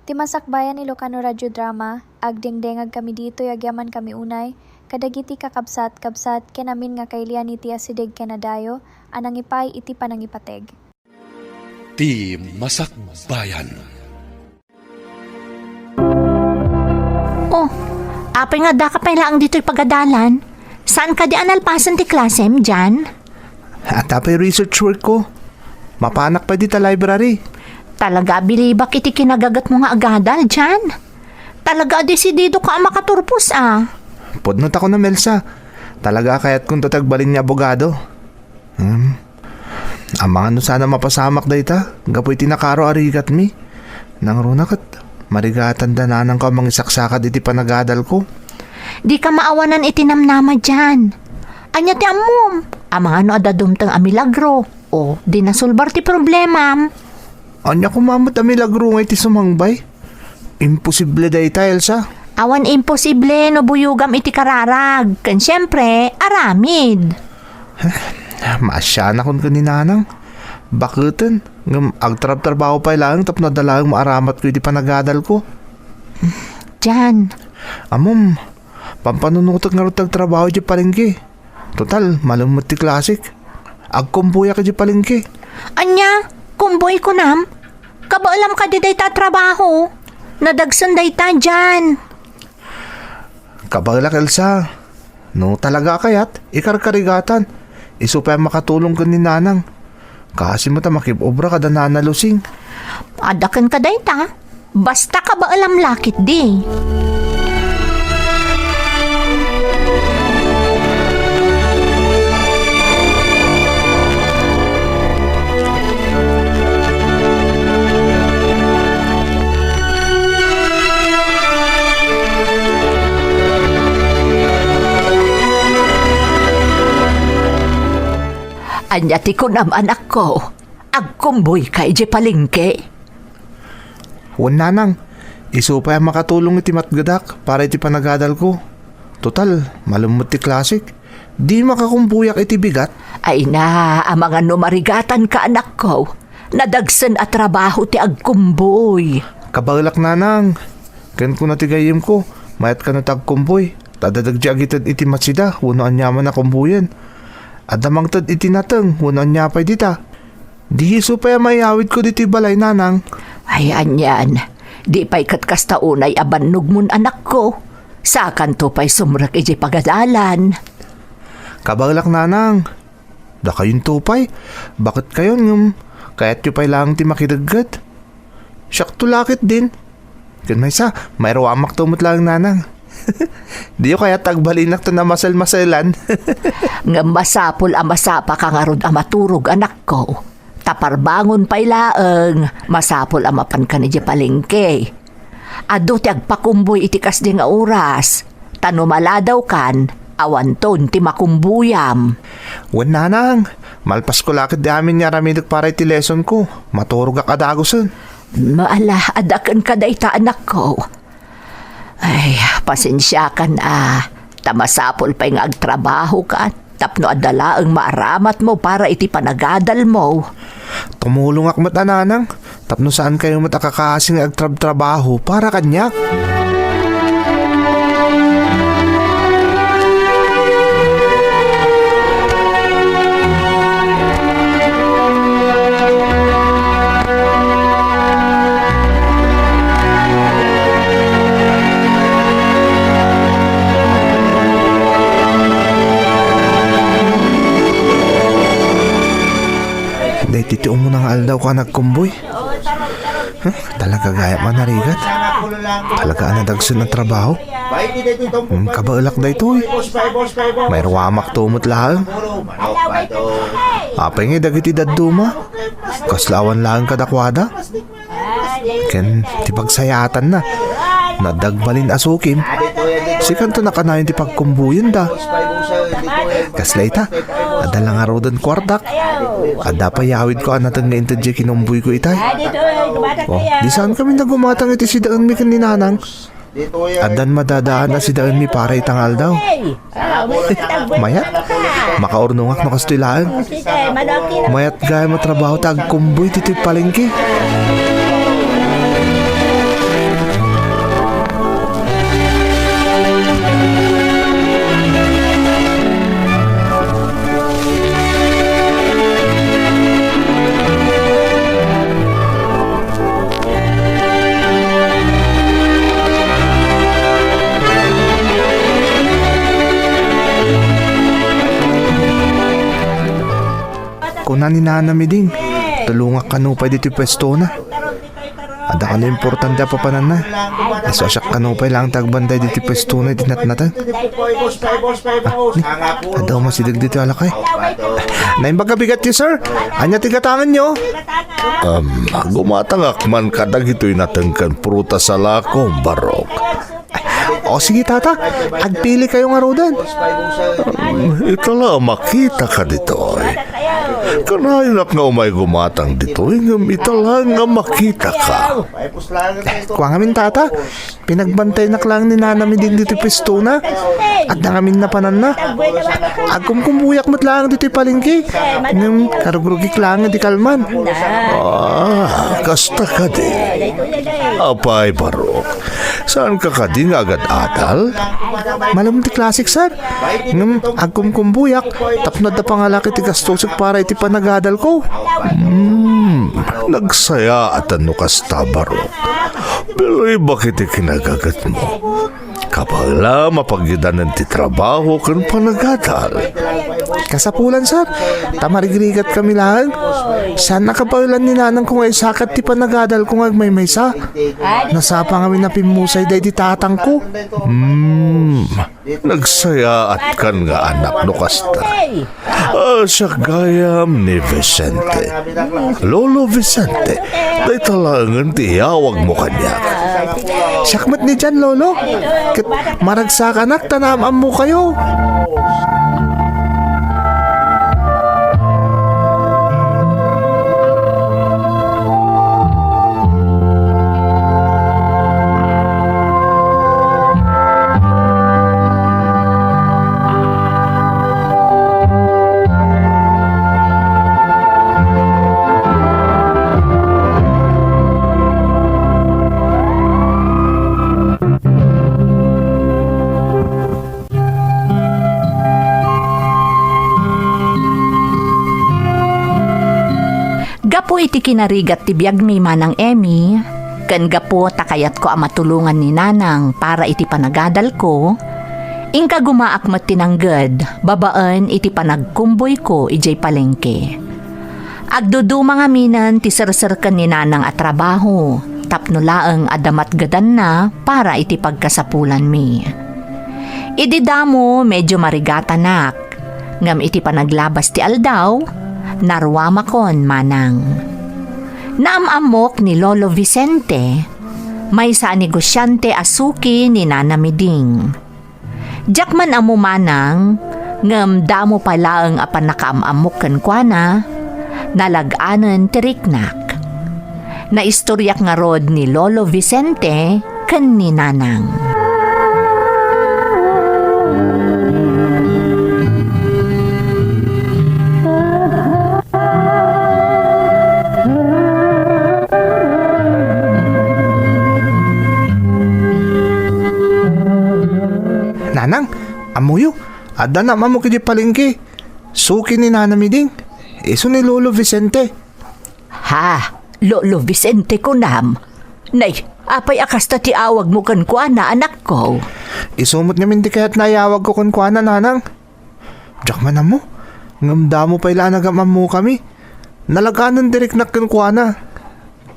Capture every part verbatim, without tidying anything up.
Ti Masakbayan Ilocano Radio Drama, agdengdengag kami ditoy agyamankami unay kadagiti kakabsat, kabsat, ken amin nga kailian iti asideg ken adayo a nangipay iti panangipateg. Ti Masakbayan. Oh, apay nga addaka pay laeng ditoy pagadalan? Saan kadi a nalpasen ti klasem, Jan? Adda pay research work ko. Mapanak pay dita library. Talaga a bilibak iti kinagagetmo nga agadal, Jan. Talaga a desididoka a makaturpos, a. Pudno ta kunam, Elsa. Talaga a kayatkonto ti agbalin nga abogado. Hmm. Amangan no saan a mapasamak dayta, gapu iti nakaro a rigatmi. Nangruna ket, marigatan da nanangko a mangisaksakad iti panagadalko. Dika maawanan iti namnama, Jan. Ania ti ammom? Amangan no adda dumteng a milagro, o di nasolbar ti problemam. Ania koma met a milagro nga iti sumangbay? Imposible dayta, Elsa. Awan imposible no buyogam iti kararag, ken siempre, aramid. Maasianakon ken ni Nanang. Baketen, ngem agtrabtrabaho pay laeng tapno adda laeng maaramatko iti panagadalko. Jan. Ammom, pampanunotek ngarud ti agtrabaho idiay palengke. Total, malem met ti klasek. Agkumbuyak idiay palengke. Ania? Kumbuy kunam? Kabaelam kadi dayta a trabaho? Nadagsen dayta, Jan. Kabaelak, Elsa. No talaga a kayat, ikarkarigatan. Isu pay a makatulong ken ni Nanang. Kaasi met a makib-obra kada Nana Lusing. Adda kenka dayta. Basta kabaelam la ketdi. Ania ti kunam, anakko? Agkumbuyka idiay palengke? Wen, Nanang, isu pay a makatulong iti matgedak para iti panagadalko. Total, malem met ti klasek. Di makakumbuyak iti bigat. Ay na, amangan no marigatanka, anakko. Nadagsen a trabaho ti agkumbuy. Kabaelak, Nanang. Ken kuna ti gayyemko, mayat kano ti agkumbuy. Ta adda dagiti agited iti matsida wenno aniaman a kumbuyen. Adda mangted iti nateng wenno ania pay dita. Di isu pay a maiyawidko ditoy balay, Nanang. Ay, anian. Di pay ket kasta unay a bannogmon, anakko. Sakanto pay sumrek idiay pagadalan. Kabaelak, Nanang. Dakayonto pay. Baket kayon ngem kayatyo pay laeng ti makidegget. Siakto la ketdin. Ken maysa, mairuamakto met laeng, Nanang. Diyo kayat agbalinak ta namaselmaselan? Ngem masapul a masapaka ngarud a maturog, anakko. Ta parbangon pay laeng, masapul a mapankan idiay palengke. Adu ti agpakumbuy iti kasdi nga oras, ta no maladawkan, awanton ti makumbuyam. Wen, Nanang, malpasko la ketdi amin nga aramidek para iti lesonko. Maturogak a dagusen. Maala, adda kenka dayta, anakko. Ay, pasensiakan a, ta masapul pay nga agtrabahoka tapno adda laeng maaramatmo para iti panagadalmo. Tumulongak met a, Nanang, tapno saankayo met a kakaasi nga agtrabtrabaho para kaniak. Daytoy ti umuna nga aldawko a nagkumbuy. Huh? Talaga gayam a narigat. Talaga a nadagsen a trabaho. Hmm, kabaelak daytoy. Mairuamakto met laeng. Apay ngay dagiti dadduma? Kasla awan laeng kadakuada? Ken ti pagsayaatanna, no adda agbalin a sukim, sikanto nakanayon ti pagkumbuyenda. Kasla ita, adda la ngaruden kuartak. Adda pay yawidko a nateng nga inted diay kinumbuyko itay. Oh, di saankami nagumatang iti sidaenmi ken ni Nanang. Addan madadaan a sidaenmi para ita nga aldaw. Mayat? Makaurnongak no kastoy laeng. Mayat gayam a trabaho ta agkumbuy ditoy palengke. Kuna ni Nana Miding, tulongak kano pay ditoy pwestona. Adda kano importante a papananna. Isu a siak kano pay laeng ti agbantay ditoy pwestona iti natnateng. Ah, ni, adda umasideg ditoy a lakay. Naimbag a bigatyo, sir. Ania ti gatangenyo? Um, gumatangak man kadagitoy nateng ken prutas a lakom, Barok. O sige, tata, agpili kayo ngaruden. Um, ita la a makitaka ditoy. Kanayonak nga umay gumatang ditoy, ngem ita laeng a makitaka. Kua ngamin, tata, pinagbantaynak laeng ni Nana Miding ditoy pwestona. Adda ngamin napananna. Agkumkumbuyak met laeng ditoy palengke. Ngem karugrugik laeng idi kalman. Ah, kasta kadi. Apay, Barok. Saanka kadi nga agad-adal? Malem ti klasek, sir. Ngem agkumkumbuyak tapno adda pangalak iti gastosek para iti panagadalko. Hmm, nagsayaat no kasta, Barok. Bilibak iti kinagagetmo. Kabaelam a paggidanen ti trabaho ken panagadal. Kasapulan, sir. Ta marigrigatkami laeng. Saan a kabaelan ni nanangko nga isakat ti panagadalko nga agmaymaysa. Nasapa ngamin a pimmusay daydi tatangko. Hmm, nagsayaatkan nga anak no kasta. Ah, siak gayam ni Vicente. Lolo Vicente, dayta laengen ti iyawagmo kaniak. Siak met ni Jan, Lolo. Ket maragsakanak ta naam-ammokayo. Gapu iti kinarigat ti biagmi, Manang Emmy, ken gapu ta kayatko a matulongan ni Nanang para iti panagadalko, inka gumaak met ti nangged babaen iti panagkumboyko idiay palengke. Agduduma ngaminen ti serserken ni Nanang a trabaho tapno laeng adda matgedanna para iti pagkasapulanmi. Idi damo, medio marigatanak, ngem iti panaglabas ti aldaw, naruamakon, Manang. Naam-ammok ni Lolo Vicente, maysa a negosiante a suki ni Nana Miding. Diak man ammo, Manang, ngem damo pay laeng a pannakaam-ammok kenkuana, nalag-anen ti riknak. Naistoriak ngarud ni Lolo Vicente ken ni Nanang. Nanang, ammoyo, adda naam-ammok idiay palengke. Suki ni Nana Miding. Isu ni Lolo Vicente. Ha? Lolo Vicente kunam? Nay, apay a kasta ti awagmo kenkuana, anakko? Isu met ngamin ti kayatna a iyawagko kenkuana, Nanang. Diak man ammo, ngem damo pay la a nagam-ammokami. Nalag-anen ti riknak kenkuana.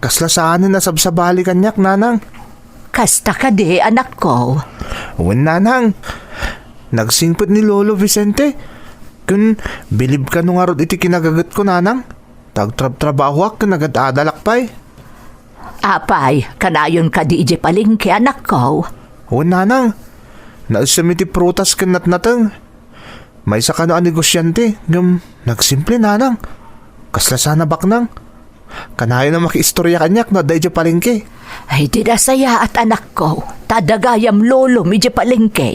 Kasla saanen a sabsabali kaniak, Nanang. Kasta kadi, anakko? Wen, Nanang. Nagsingpet ni Lolo Vicente. Ken bilib kano ngarud iti kinagagetko, Nanang? Ta agtrabtrabahoak ken agad-adalak pay. Apay, kanayon kadi idiay palengke, anakko? Wen, Nanang. Naessem iti prutas ken natnateng. Maysa kano a negosiante, ngem nagsimple, Nanang. Kasla saan a baknang. Kanayon a makiistoria kaniak no adda idiay palengke. Ay, di nasayaat, anakko. Ta adda gayam lolom idiay palengke.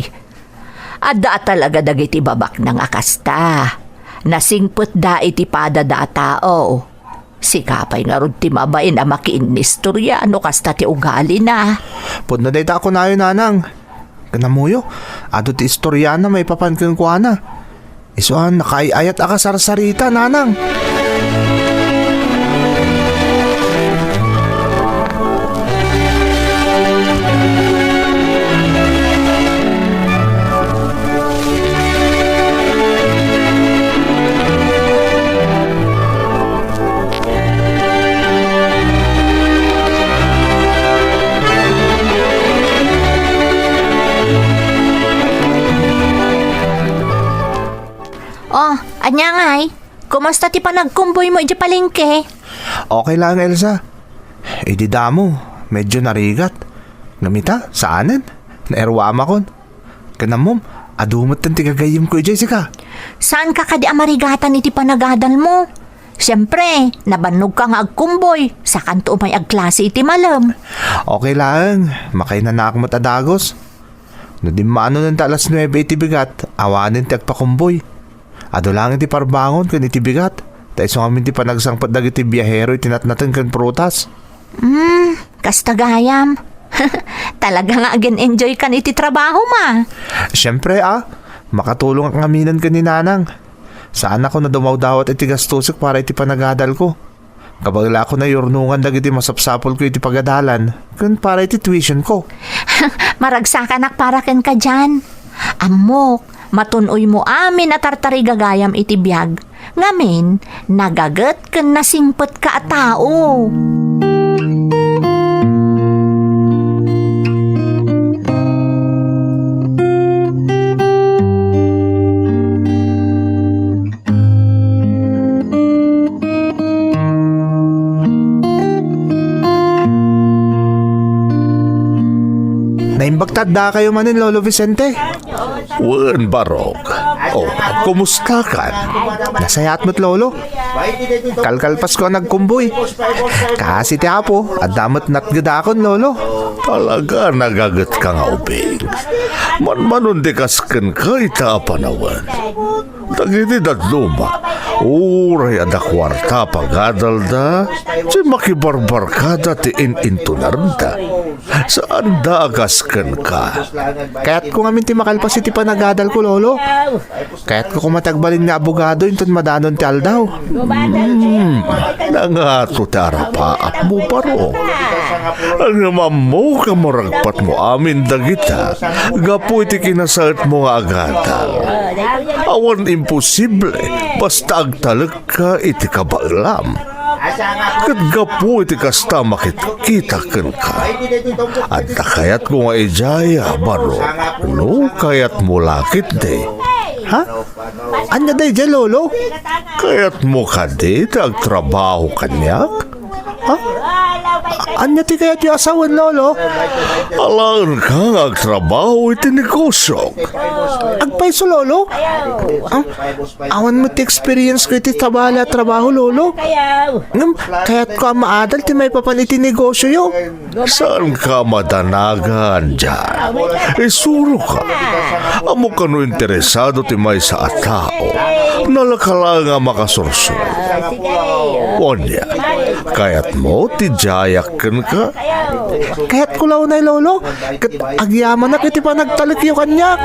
Adda a talaga dagiti babaknang a kasta. Nasingpetda iti padada a tao. Sika pay ngarud ti mabain a makiinnistoria no kasta ti ugalina. Pudno dayta a kunayo, Nanang. Ken ammoyo, adu ti istoriana maipapan kenkuana. Isu a nakaay-ayat a kasarsarita, Nanang. Oh, ania ngay? Kumusta ti panagkumboymo idiay palengke? Okay lang, Elsa. Idi damo, medyo narigat. Ngem ita, saanen. Naerwamakon. Ken ammom, adu metten ti gagayyemko idiay sika. Saanka kadi a marigatan iti panagadalmo? Siempre, nabannogka nga agkumboy, sakanto umay agklase iti malem. Okay laeng, makainanaak met a dagus. No dimmanonen ta alas nuebe iti bigat, awanen ti agpakumboy. Adu laeng iti parbangon ken iti bigat, ta isu ngamin ti panagsangpet dagiti biahero iti natnateng ken prutas. Hmm, kasta gayam. Talaga nga agin-enjoy kan iti trabaho ma. Siyempre, ah, makatulongak ngaminen ken ni Nanang. Saanakon a dumawdawat iti gastosek para iti panagadalko. Kabaelakon a yurnongan dagiti masapsapulko iti pagadalan ken para iti tuitionko. Maragsakanak para kenka dian. Ammok, matun-oymo amin a tartarigagayam iti biag. Ngamin, nagaget ken nasingpetka a tao. Naimbag ta addakayo manen, Lolo Vicente? Wen, Barok. Oh, kumustakan? Nasayaat met, Lolo. Kalkalpasko a nagkumboy. Kaasi ti Apo, adda met natgedakon, Lolo. Talaga, nagagetka nga ubing. Manmanon ti kas kenka ita a panawen. Dagiti dadduma, uray adda kuarta a pagadalda, ti makibarbarkada ti in-intunarda. Saanda a kas kenka. Kayatko ngamin ti makalpas iti panagadalko, Lolo. Kayatko koma ti agbalin nga abogado inton madanon ti aldaw. Hmm, nangato ti arapaapmo, Barok. Ngem ammok a maragpatmo amin dagita gapu iti kinasaetmo nga agadal. Awan imposible basta agtalekka iti kabaelam. Ket gapu iti kasta, makitkita kenka. Adda kayatko nga idiay, Barok, no kayatmo la ketdi. Ha? Ania daydiay, Lolo? Kayatmo kadi ti agtrabaho kaniak? Ha? Ania ti kayatyo a sawen, Lolo? Alaenka nga agtrabaho iti negosiok. Agpayso, Lolo? Ah, awan met ti experience ko iti tabala a trabaho, Lolo. Ngem, kayatko a maadal ti maipapan iti negosioyo. Saanka madanagan diay. Isuroka. Ammok no interesado ti maysa a tao. Nalaka laeng a makasursuro. Ania, kayatmo ti diayak kenka? Kayatko la unay, Lolo. Ket agyamanak iti panagtalekyo kaniak.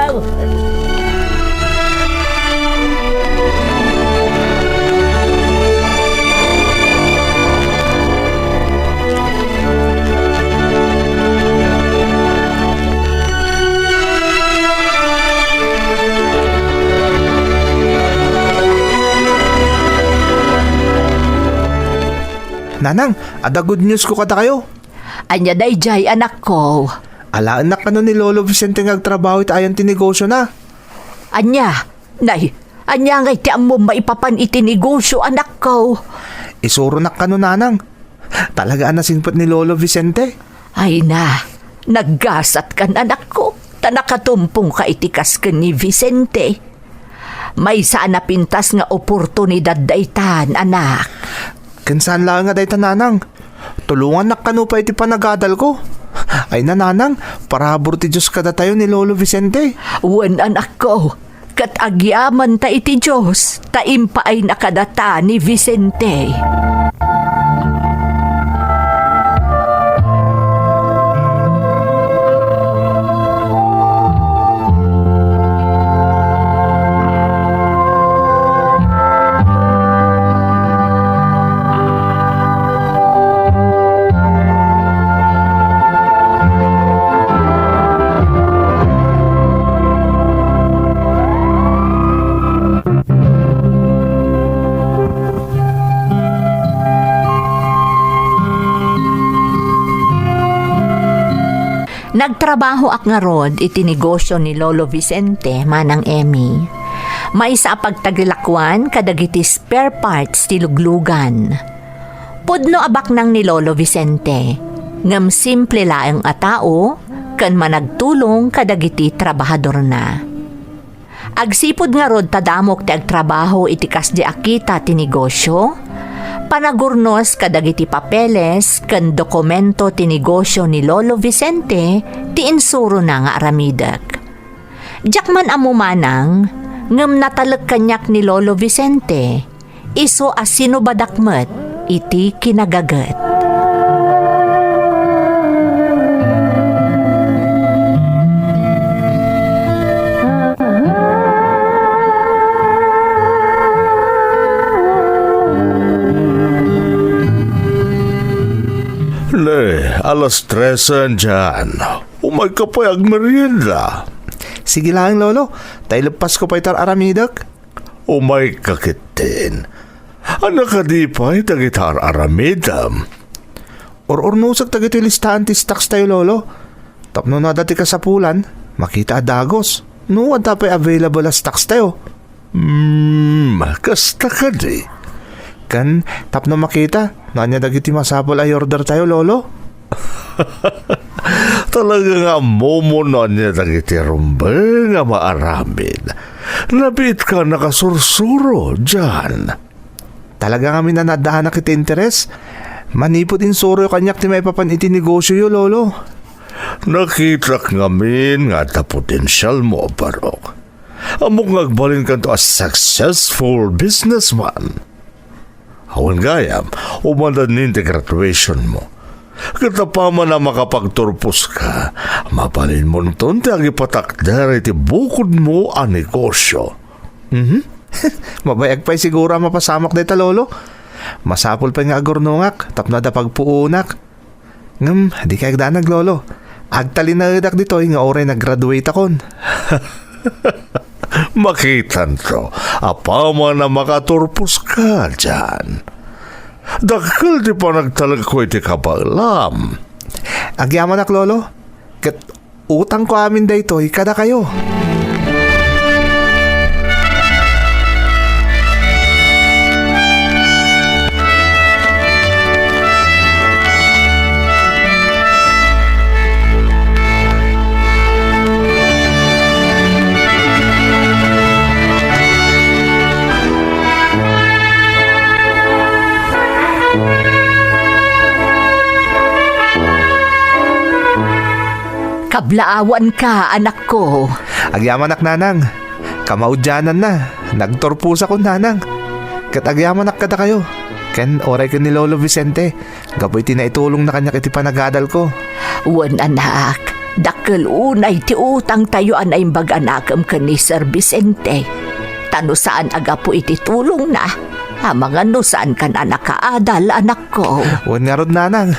Nanang, adda good news ko kadakayo. Ania daydiay, anakko? Alaennak kano ni Lolo Vicente nga agtrabaho iti ayan ti negosiona. Ania? Nay, ania ngay ti ammom maipapan iti negosio, anakko? Isuronak kano, Nanang. Talaga a nasingpet ni Lolo Vicente. Ay na, naggasatkan, anakko, ta nakatumpongka iti kas ken ni Vicente. Maysa a napintas nga oportunidad daytan, anak. Ken saan laeng nga dayta, Nanang. Tulongannak kano pay iti panagadalko. Ay na, Nanang, parabur ti Dios kadatayo ni Lolo Vicente. Wen, anakko, ket agyamanta iti Dios ta impaayna kadata ni Vicente. Nagtrabahoak ngarud iti negosio ni Lolo Vicente, Manang Emmy. Maysa a pagtagilakuan kadagiti spare parts ti luglugan. Pudno a baknang ni Lolo Vicente, ngem simple laeng a tao ken managtulong kadagiti trabahadorna. Agsipud ngarud ta damok ti agtrabaho iti kasdi a kita ti negosio, panagurnos kadagiti papeles ken dokumento ti negosio ni Lolo Vicente ti insurona nga aramidek. Diak man ammo manang, ngem natalek kaniak ni Lolo Vicente, isu a sinubadak met iti kinagaget. Ne, alas tresen dian. Umayka pay agmerienda. Sige laeng, Lolo. Ta ileppasko pay ti ar-aramidek. Umayka ketdin. Ania kadi pay dagiti ar-aramidem? Ur-urnosek dagiti listaan ti stocks tayo, Lolo. Tapno no adda ti kasapulan, makita a dagos. No adda pay available a stocks tayo. Hmm, kasta kadi. Ken tapno makita no ania dagiti masapul a i-order tayo, Lolo. Talaga nga ammom no ania dagiti rumbeng a maaramid. Nabiitka a nakasursuro, John. Talaga ngamin a naaddanak iti interes. Manipud insuroyo kaniak ti maipapan iti negosioyo, Lolo. Nakitak ngamin nga adda potensialmo, Barok. Ammok nga agbalinkanto a successful businessman. Awan gayam, umandan nin ti graduationmo. Ket apaman a makapagturposka, mabalinmonton ti agipatakder iti bukodmo a negosio. Mhm. Mabayag pay siguro a mapasamak dayta, Lolo. Masapul pay nga agurnongak tapno adda pagpuonak. Ngem, dika agdanag, Lolo. Agtalinaedak ditoy nga uray nag-graduateakon. Makitanto, apaman a makaturposka, John. Dakkel ti panagtalekko iti kabaelam. Agyamanak, Lolo. Ket utangko amin daytoy kadakayo. Kablaawanka, anakko. Agyamanak, nanang. Kamaudiananna, nagturposakon, nanang. Ket agyamanak kadakayo, ken uray ken ni Lolo Vicente, gapu iti naitulongna kaniak iti panagadalko. Wen, anak, dakkel unay ti utangtayo a naimbag a nakem ken ni Sir Vicente. Ta no saan a gapu iti tulongna, amangan no saankan a nakaadal, anakko. Wen ngarud, nanang.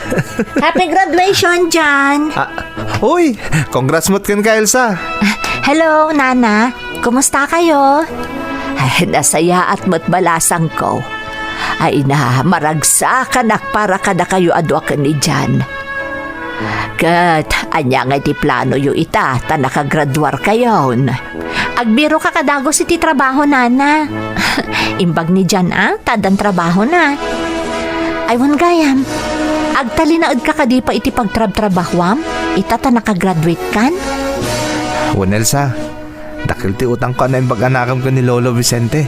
Happy graduation, John! Ah, uy! Congrats met kenka, Elsa! Hello, Nana. Kumusta kayo? Ay, nasayaat met balasangko. Ay na, maragsakanak para kadakayo a dua ken ni John. Ket, ania ngay ti planoyo ita ta nakagraduarkayon? Agbiroka kadagos iti trabaho, Nana. Imbag ni John a, ta addan trabahona. Ay, wen gayam, agtalinaedka kadi pay iti pagtrabtrabahoam, ita ta nakagraduatekan? Wen, Elsa, dakkel ti utangko a naimbag a nakem ken ni Lolo Vicente.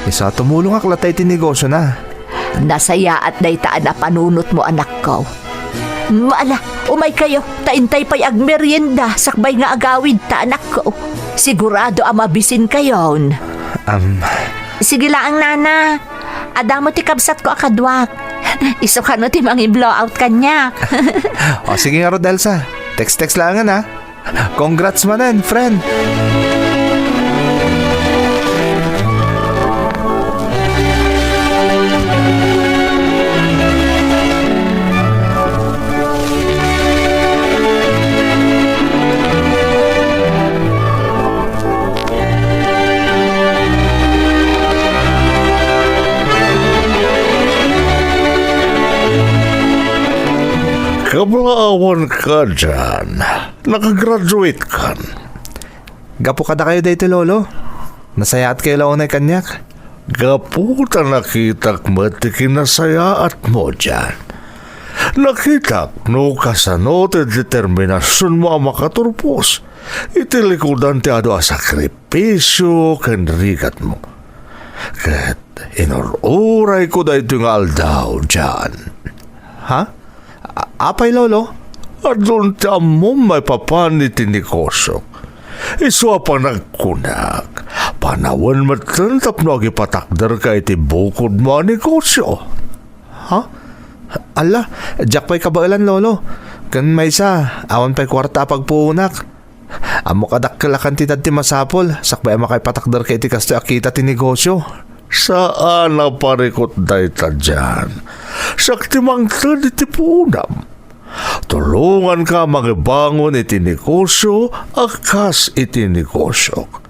Isu a tumulongak latta iti negosiona. Nasayaat dayta a napanunotmo, anakko. Ala, umaykayo, ta intay pay agmerienda sakbay nga agawidta, anakko. Sigurado a mabisinkayon. Am. Sige laeng, Nana. Adda met ti kabsatko a kaduak. Isu kano ti mangi-blowout kaniak. O, sige ngarud, Elsa. Text-text laengen, ha? Congrats manen, friend! Kablaawanka, John. Nakagraduate kan. Gapu kadakayo daytoy, Lolo. Nasayaat kayo la unay kaniak? Gapu ta nakitak met ti kinasayaatmo diay. Nakitak no kasano ti determinasionmo a makaturpos iti likudan ti adu a sakripisio ken rigatmo. Ket inur-urayko daytoy nga aldaw, John. Ha? A-, apay, Lolo? Adun ti ammom maipapan iti negosiok. Isu a panagkunak, panawen metten tapno agipatakderka iti bukodmo a negosio. Ha? Alla, diak pay kabaelan, Lolo. Ken maysa, awan pay kuarta a pagpuonak. Ammok a dakkel a kantidad ti masapul, sakbay a makaipatakderka iti kastoy a kita ti negosio. Saan a parikut dayta, John. Siak ti mangted iti puonam. Tulonganka a mangibangon iti negosio a kas iti negosiok.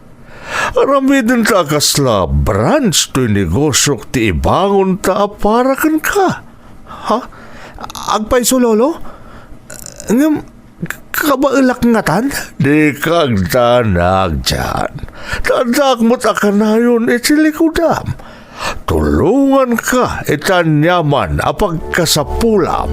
Aramidenta a kasla branch toy negosiok ti ibangonta a para kenka. Ha? Agpayso, Lolo? Ngem, kabaelak ngatan? Dika agdanag, John. Ta addaak met a kanayon iti likudam. Tulonganka iti aniaman a pagkasapulam.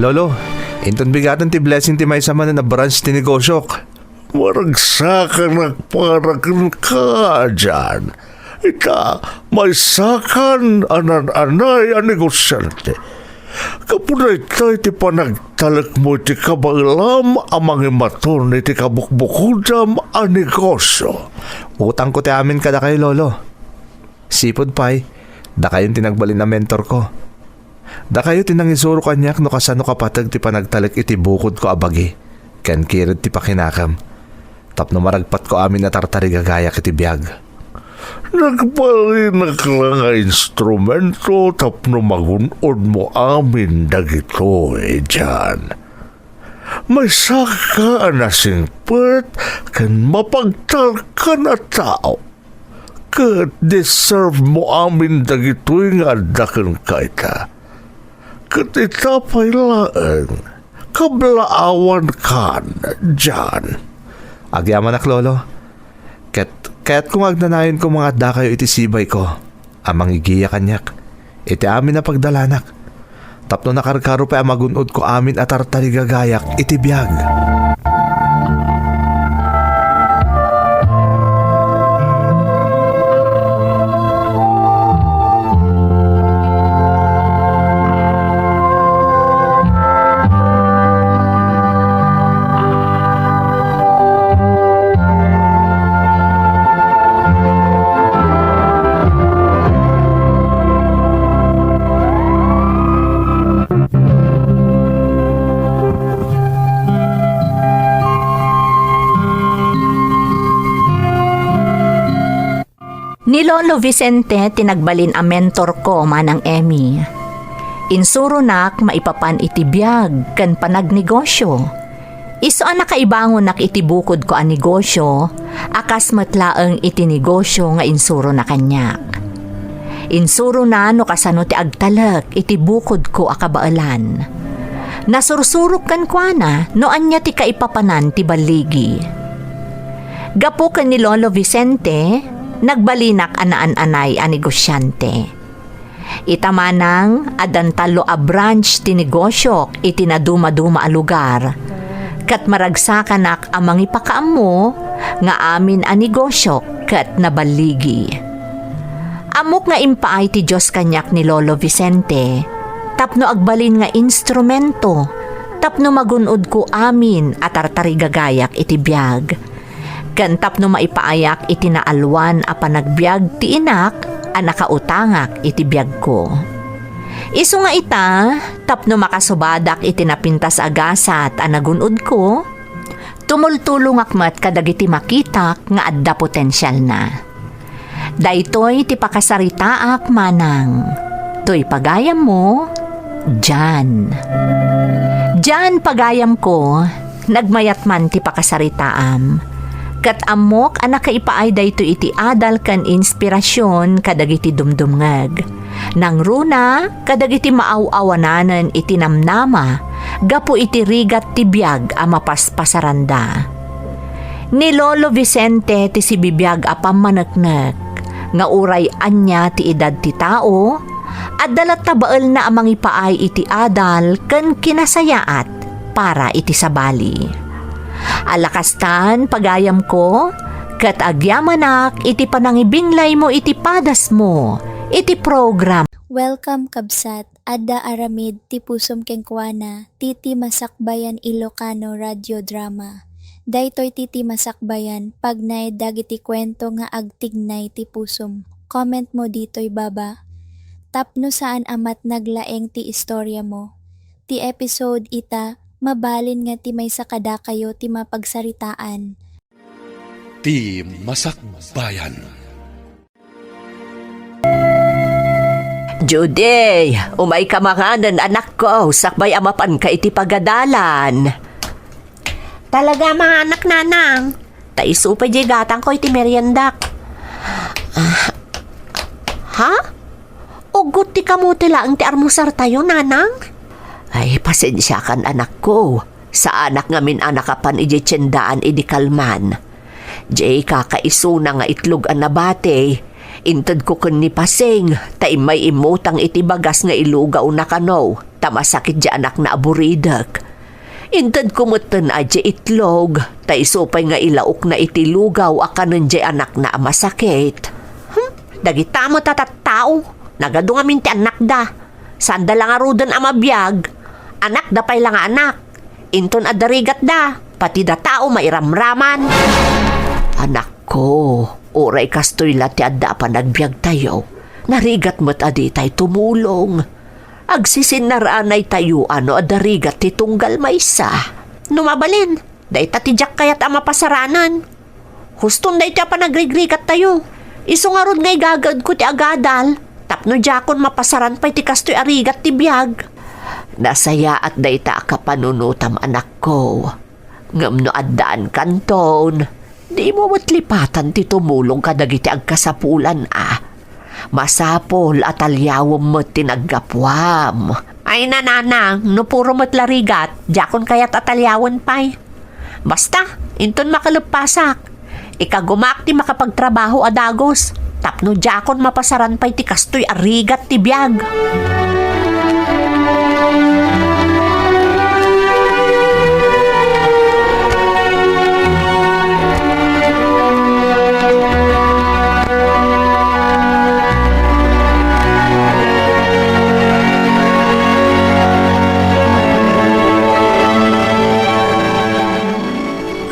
Lolo, inton bigaten ti blessing ti maysa manen a branch ti negosiok. Maragsakanak para kenka, John. Ita, maysakan a nan-anay a negosiante. Gapu daytoy ti panagtalekmo iti kabaelam a mangimaton iti kabukbukodam a negosio. Utangko ti amin kadakayo, Lolo. Sipud pay, dakayon ti nagbalin a mentorko. Dakayo ti nangisuro kaniak no kasano kapateg ti panagtalek iti bukodko a bagi ken kired ti pakinakem, tapno maragpatko amin a tartarigagayak iti biag. Nagbalinak la nga instrumento tapno magun-odmo amin dagitoy, John. Maysaka a nasingpet ken mapagtalkan a tao. Ket deserve mo amin dagitoy nga adda kenka ita. Ket ita pay laeng, kablaawankan, John. Agyamanak, Lolo. Ket kayatko nga agnanayonko nga addakayo iti sibayko a mangigiya kaniak iti amin a pagdalanak, tapno nakarkaro pay a magun-odko amin a tartarigagayak iti biag. Ni Lolo Vicente ti nagbalin a mentorko, Manang Emmy. Insuronak maipapan iti biag ken panagnegosio. Isu a nakaibangonnak iti bukodko a negosio, a kas met laeng iti negosio nga insurona kaniak. Insurona no kasano ti agtalek iti bukodko a kabaelan. Nasursurok kenkuana no ania ti kaipapanan ti balligi. Gapu ken ni Lolo Vicente, nagbalinak a naan-anay a negosiante. Ita manang, addan tallo a branch ti negosiok iti nadumaduma a lugar, ket maragsakanak a mangipakaammo nga amin a negosiok ket naballigi. Ammok nga impaay ti Dios kaniak ni Lolo Vicente tapno agbalin nga instrumento tapno magun-odko amin a tartarigagayak iti biag, ken tapno maipaayak iti naalwan a panagbiag ti inak a nakautangak iti biagko. Isu nga ita, tapno makasubadak iti napintas a gasat a nagun-odko, tumultulongak met kadagiti makitak nga adda potensialna. Daytoy ti pakasaritaak, manang. Toy pagayammo, Jan. Jan, pagayamko, nagmayat man ti pakasaritaam. Ket ammok a nakaipaay daytoy iti adal ken inspirasion kadagiti dumdumngeg. Nangruna kadagiti maaw-awananen iti namnama gapu iti rigat ti biag a mapaspasaranda. Ni Lolo Vicente ti sibibiag a pammaneknek nga uray ania ti edad ti tao, adda latta baelna a mangipaay iti adal ken kinasayaat para iti sabali. Ala kastan, pagayamko, ket agyamanak iti panangibinglaymo iti padasmo iti program. Welcome, kabsat. Adda aramid ti pusom kenkuana, ti Ti Masakbayan Ilocano Radio Drama. Daytoy ti Ti Masakbayan, pagnaed dagiti kuento nga agtignay ti pusom. Comment mo ditoy baba. Tapno saan a met naglaeng ti istoriamo. Ti episode ita, mabalin nga ti maysa kadakayo ti mapagsaritaan. Ti Masakbayan. Judy, umayka manganen, anakko, sakbay a mapanka iti pagadalan. Talaga, manganak, nanang. Ta isu pay diay gatangko iti meriendak. Ah, ha? Uggot ti kamote laeng ti armusartayo, nanang? Ay, pasensiakan, anakko. Saanak ngamin a nakapan idiay tiendaan idi kalman. Diay kakaisuna nga itlog a nabati, intedko ken ni Pasing, ta immay immutang iti bagas nga ilugawna kano, ta masakit diay anakna a buridek. Intedko metten a diay itlog, ta isu pay nga ilaokna iti lugaw a kanen diay anakna a masakit. Hmm, dagita met a tattao, nagadu ngamin ti annakda. Saanda la ngaruden a mabiag, annakda pay la nga annak. Inton adda rigatda, pati datayo mairamraman. Anakko, uray kastoy la ti adda a panagbiagtayo, narigat met a ditay tumulong. Agsisinnaraanaytayo a no adda rigat ti tunggal maysa. No mabalin, dayta ti diak kayat a mapasaranen. Huston daytoy a panagrigrigattayo. Isu ngarud nga igagaedko ti agadal, tapno diakon mapasaran pay ti kastoy a rigat ti biag. Nasayaat dayta a kapanunotam, anakko. Ngem no addaan kanton, dimo met lipatan ti tumulong kadagiti agkasapulan a. Masapul a taliawem met ti naggapuam. Ay, nanang, no puro met la rigat, diakon kayat a taliawen pay. Basta, inton makaleppasak, ikagumaak ti makapagtrabaho a dagus, tapno diakon mapasaran pay ti kastoy a rigat ti biag.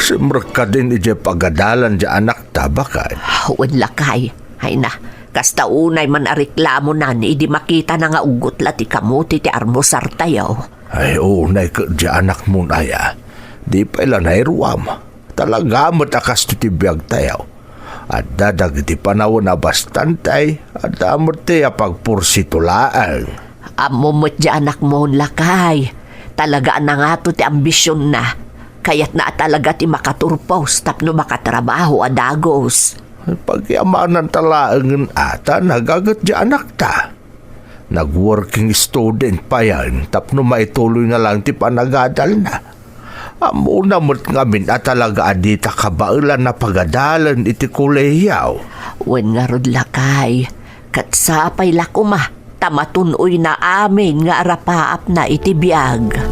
Simrek kadin idiay pagadalan diay anakta, baket? Wen, lakay. Ay na, kasta unay man a reklamonan idi makitana nga uggot la ti kamote ti armusartayo. Ay, unay ket diay anakmon aya. Di pay la nairuam. Talaga met a kastoy ti biagtayo. Adda dagiti panawen a bastante, adda met ti apagpursito laeng. Ammom met diay anakmon, lakay. Talaga a nangato ti ambisionna. Kayatna a talaga ti makaturpos tapno makatrabaho a dagus. Pagyamananta laengen a ta nagaget diay anakta. Nag-working student payen tapno maituloyna laeng ti panagadalna. Ammona met ngamin a talaga a dita kabaelan a pagadalen iti kolehiyo. Wen ngarud, lakay, ket sapay la koma ta matun-oyna amin nga arapaapna iti biag.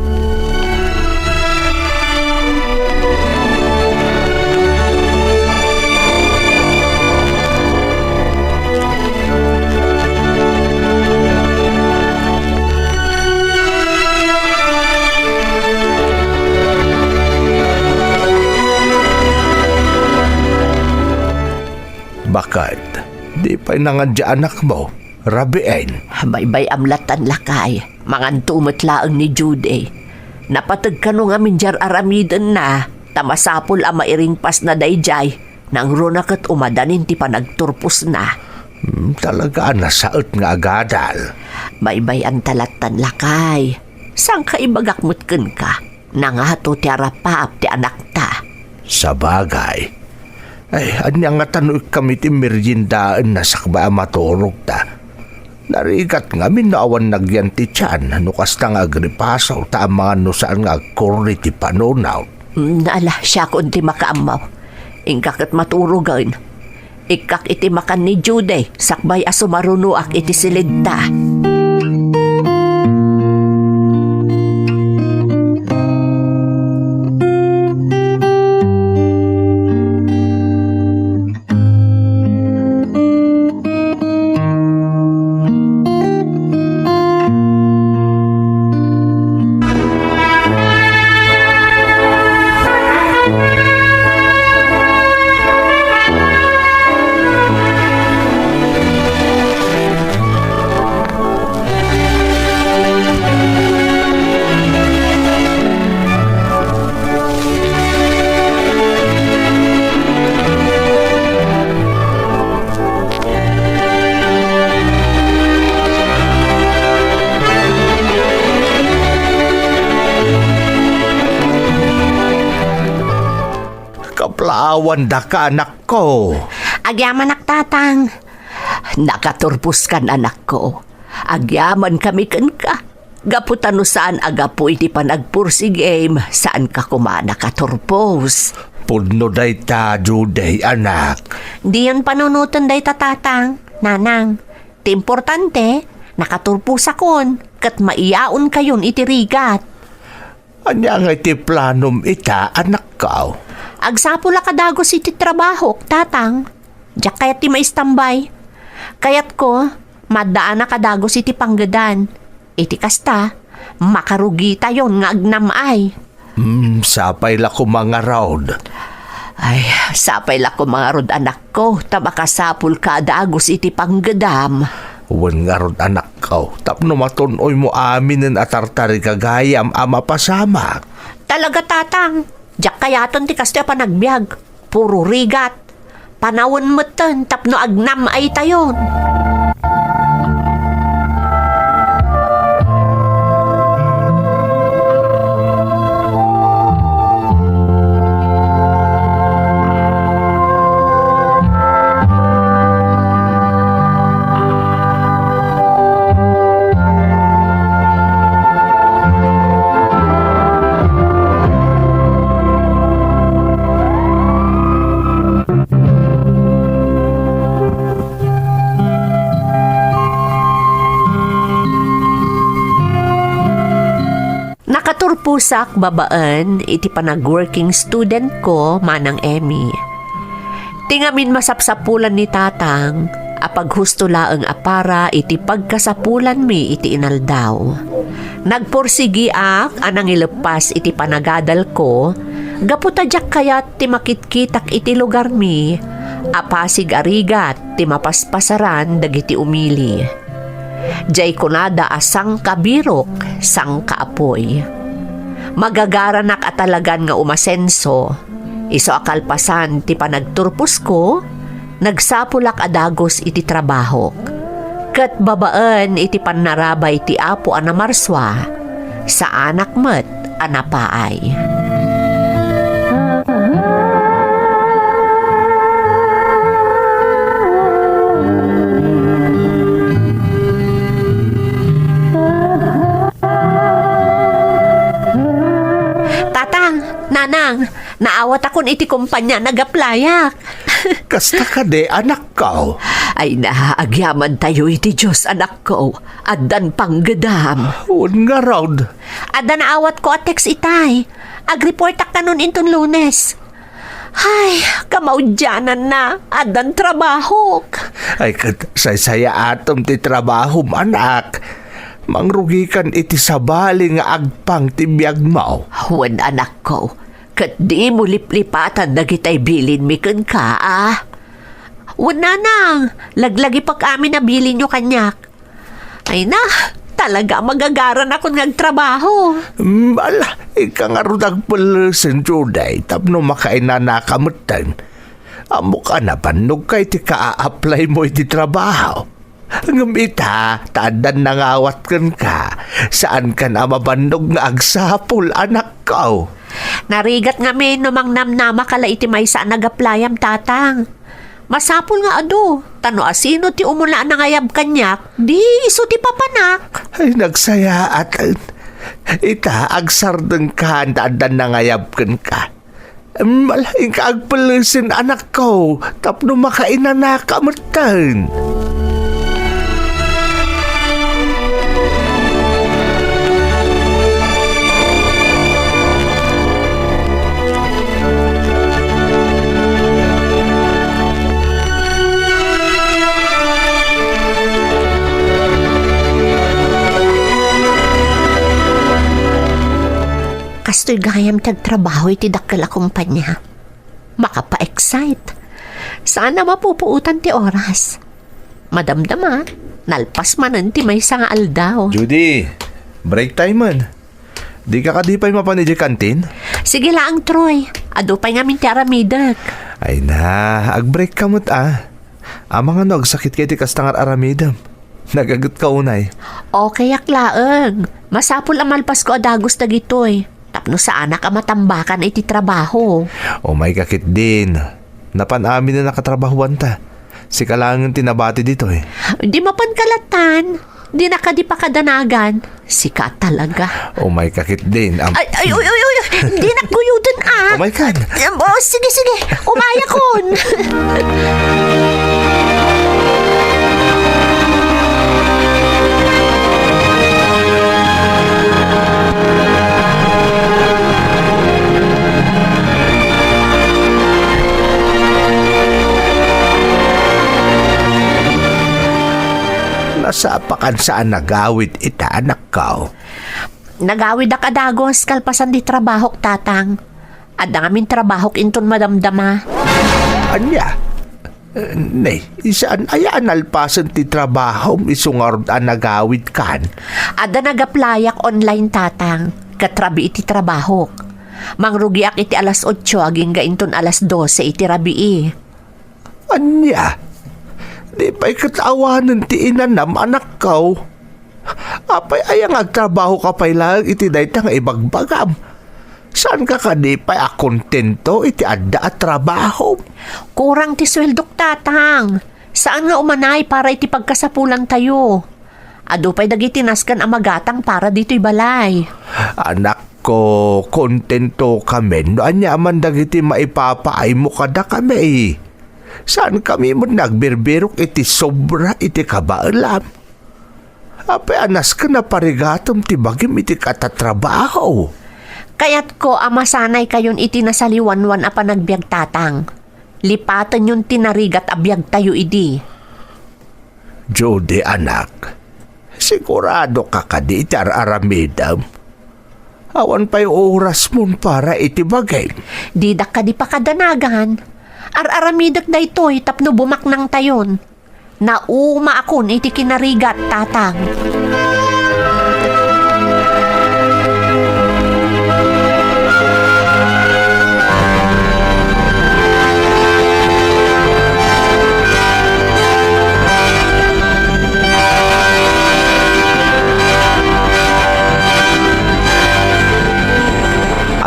Ay, di pay nangan di anakmo, rabiin. Baybay-am lattan, lakay. Manganto met laeng ni Judy. Napateg kano ngamin diay ar-aramidenna, ta masapul a mairingpasna daydiay. Nangruna ket umadanin ti panagturposna. Hmm, talaga a nasaet nga agadal. Baybay-anta lattan, lakay. Saanka ibagak met kenka? Nangato ti arapaap ti anakta. Sabagay. Ay, ania ngata no ikkami ti meriendaenna sakbay a maturogta? Narigat ngamin no awan nagyan ti tian no kasta nga agripaso ta amangan no saan nga agkurri ti panunot. Mm, ala, siakon ti makaammo. Inka ket maturogen. Ikkak iti makan ni Judy, sakbay a sumarunoak iti silidta. Kaplaawandaka, anakko. Agyamanak, Tatang. Nakaturposkan, anakko. Agyamankami kenka. Gapu ta no saan a gapu iti panagpursigim, saanka koma a nakaturpos. Pudno dayta, Judy, anak. Diyon panunoten dayta, Tatang, Nanang. Ti importante, nakaturposakon, ket maiyaonkayon iti rigat. Ania ngay ti planom ita, anakko? Agsapulak a dagus iti trabahok, Tatang. Diak kayat ti maistambay. Kayatko, maddaanak a dagus iti panggedan. Iti kasta, makarugitayon nga agnam-ay. Hmm, sapay la koma ngarud. Ay, sapay la koma ngarud, anakko, ta makasapulka a dagus iti panggedam. Wen ngarud, anakko, tapno matun-oymo aminen a tartari gagayam a mapasamak. Talaga, Tatang, diak kayaten ti kastoy a panagbiag. Puro rigat. Panawen metten tapno agnam-aytayon. Nakaturposak babaen iti panag-working student ko, Manang Emmy. Ti ngamin masapsapulan ni Tatang a paghusto laeng a para iti pagkasapulanmi iti inaldaw. Nagpursigiak a nangileppas iti panagadalko gapu ta diak kayat ti makitkitak iti lugarmi a pasig a rigat ti mapaspasaran dagiti umili. Diay kunada a sangkabirok, sangkaapuy. Magagaranak a talagan nga umasenso. Isu a kalpasan ti panagturposko, nagsapulak a dagus iti trabahok. Ket babaen iti pannarabay ti Apo a namarsua, saanak met a napaay. Tatang, Nanang, naawatakon iti kompania a nagaplayak. Kasta kadi, anakko? Ay na, agyamantayo iti Dios, anakko. Addan panggedam. Wen ngarud. Adda naawatko a text itay. Agreportak kanon inton Lunes. Ay, kamaudiananna, addan trabahok. Ay, ket saysayaatem ti trabahom, anak. Mangrugikan iti sabali nga agpang ti biagmo. Wen, anakko, ket dimo liplipatan dagitay bilinmi kenka, a? Wen, nanang, laglagipek amin a bilinyo kaniak. Ay na, talaga a magagaran akon nga agtrabaho. Mm, ala, ika ngarud agpellesen, Juday, tapno makainanaka metten. Ammok a nabannogka iti kaa-applymo iti trabaho. Ngem ita, ta addan nangawat kenka, saankan a mabannog nga agsapul, anakko. Narigat ngamin no mangnamnamaka la iti maysa a nag-applyam, Tatang. Masapul nga adu, ta no asino ti umuna a nangayab kaniak, di isu ti papanak. Ay, nagsayaat. Ita, agsardengkan ta addan nangayab kenka. Em, ala, inka agpellesen, anakko, tapno makainanaka metten. Kastoy gayam ti agtrabaho iti dakkel a kumpania. Makapa-excite. Saan a mapupuotan ti oras. Madamdama, nalpas manen ti maysa nga aldaw. Judy, break time man. Dika kadi pay mapan idiay kantin? Sige laeng, Troy. Adu pay ngamin ti aramidek. Ay na, agbreak ka met, a. Amangan no agsakit ka iti kasta nga ar-aramidem. Nagaget ka unay. Okay ak laeng. Masapul a malpasko a dagus dagitoy. Tapno saanak a matambakan iti trabaho. Umay ka ketdin. Napan amin a nakatrabahuanta. Sika laengen ti nabati ditoy. Di mapan kalatan. Dinak kadi pakadanagan. Sika talaga. Umay ka ketdin. Am- Ay, ay, uy, uy, uy. Dinak guyoden, a. Umay ka. Em, oh, sige, sige. Umayakon. Nasapakan sa a nagawid ita, anakko. Nagawidak a dagus kalpasan ti trabahok, Tatang. Adda ngamin trabahok inton madamdama. Ania? Eh, ne, saan aya a nalpasen ti trabahom isu ngarud a nagawidkan? Adda nag-applyak online, Tatang, ket rabii ti trabahok. Mangrugiak iti alas otso agingga inton alas dose iti rabii. Ania? Di pay ket awanen ti inanam, anakko? Apay aya nga agtrabahoka pay laeng iti dayta nga ibagbagam? Saanka kadi pay a kontento iti adda a trabaho? Kurang ti sueldok, Tatang. Saan nga umanay para iti pagkasapulantayo. Adu pay dagiti nasken a magatang para ditoy balay. Anakko, kontento kami no aniaman dagiti maipapaaymo kadakami. Saan kami met nga agbirbirok iti sobra iti kabaelam. Apay a nasken a parigatem ti bagim iti katatrabaho? Kayatko a masanaykayon iti nasaliwanwan a panagbiag, Tatang. Lipatenyon ti narigat a biagtayo idi. Judy, anak, siguradoka kadi iti ar-aramidem? Awan pay orasmon para iti bagim. Didak kadi pakadanagan. Ar-aramidek daytoy tapno bumaknangtayon. Naumaakon iti kinarigat, Tatang.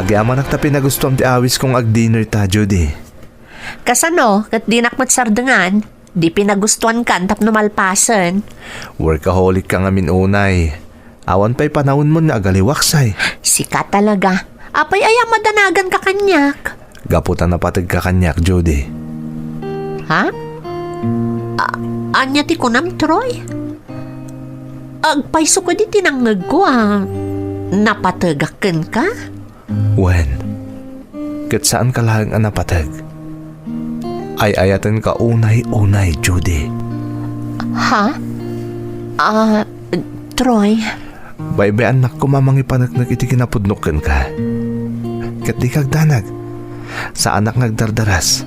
Agyamanak ta pinagustuam ti awisko nga agdinner ta, Judy. Kasano, ket dinak met sardengan? Di pinagustuankan tapno malpasen. Workaholic ka ngamin unay. Awan pay panawenmon nga agaliwaksay. Sika talaga. Apay aya madanagan ka kaniak? Gapu ta napateg ka kaniak, Judy. Ha? A-, ania ti kunam, Troy? Agpayso kadi ti nangngegko a napategak kenka? Wen, ket saanka laeng a napateg. Ay-ayatenka unay-unay, Judy. Ha? Ah, Troy. Baybay-annak koma mangipaneknek iti kinapudnok kenka. Ket dika agdanag. Saanak nga agdardaras.